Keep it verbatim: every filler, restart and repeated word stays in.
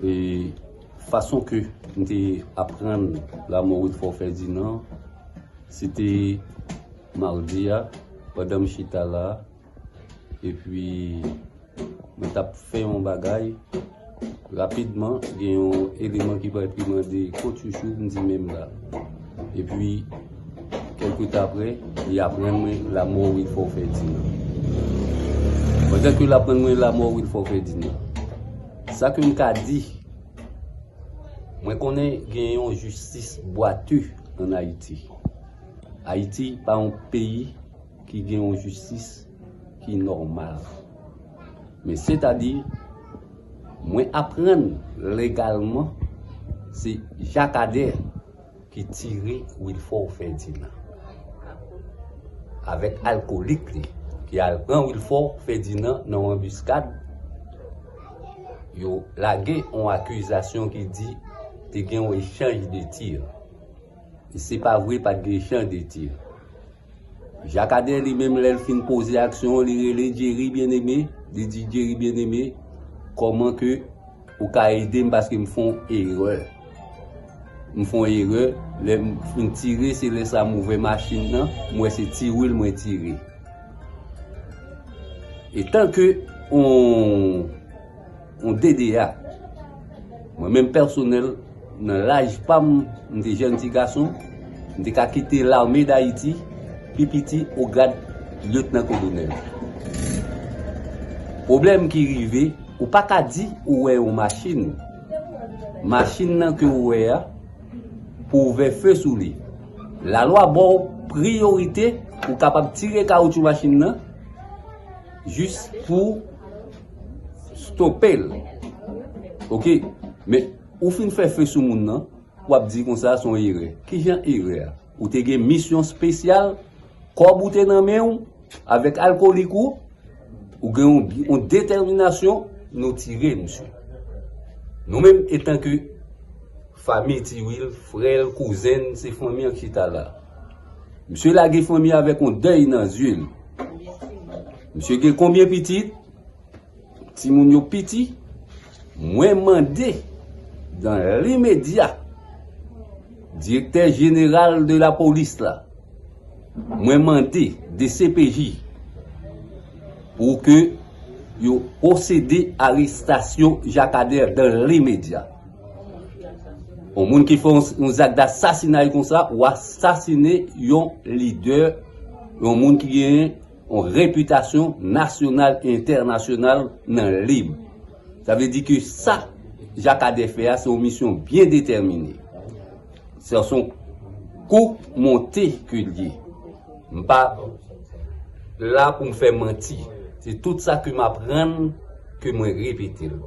E fason ke m te aprann lanmò Wilfort Ferdinand, se te madi a, pandan m chita la, epi mwen t ap fè yon bagay, rapidman, gen yon eleman ki pral pi mande, "Kot Chouchou?" M di, "Menm la." Epi, kèlke tan apre, li aprann mwen lanmò Wilfort Ferdinand. Pandan ke l aprann mwen lanmò Wilfort Ferdinand, sa ke m ka di, mwen konnen gen yon jistis bwate ann Ayiti. Ayiti pa yon peyi ki gen yon jistis ki nòmal. Men sètadi, mwen aprann legalman se Jacques Ader ki tire Wilfort Ferdinand. Avèk alkolik li, ki al pran Wilfort Ferdinand nan yon anbiskad, yo lage yon akizasyon ki di te gen yon echanj de tir. E se pa vre, pa t gen echanj de tir. Jacques Ader li menm, lè l fin poze aksyon, li rele Jerry Bien-Aimé, li di, "Jerry Bien-Aimé, kòman ke ou ka ede m paske m fè yon erè? M fè yon erè, lè m fin tire, se lè sa m ouvè machin nan, m wè se ti wil mwen tire." Etanke yon yon D D A. Mwen menm pèsonèl, nan laj pa m, m te jèn ti gason, m te ka kite Lame d Ayiti, pi piti o grad lyetnan kolonèl. Pwoblèm ki rive, ou pa ka di ou wè yon machin. Machin nan ke ou wè a, pou ouvè fe sou li. Lalwa ba w priyorite pou kapab tire kawoutchou machin nan, jis pou stope l. Oke, men ou fin fè fe sou moun nan, w ap di konsa se yon erè. Kijan erè a? Ou te gen misyon espesyal, kòb ou te nan men w, avèk alkolik ou, ou gen yon, yon detèminasyon, nou tire misye. Nou menm, etanke fanmi Ti Wil, frè l, kouzen l, se fanmi an ki chita la. Misye lage fanmi avèk yon dèy nan zye l. Misye gen konbyen pitit? Timoun yo piti. Mwen mande, dan limedya, direktè jeneral de lapolis la, mwen mande D C P J pou ke yo pwosede arestasyon Jacques Ader dan limedya. Yon moun ki fè yon, yon zak dasasinay konsa, ou asasine yon lidè, yon moun ki gen yon repitasyon nasyonal e entènasyonal nan lib. Sa vle di ke sa Jacques Ader fè a, se yon misyon byen detèmine. Se yon kou monte ke l ye. M pa la pou m fè manti. Se tout sa ke m aprann ke mwen repete l.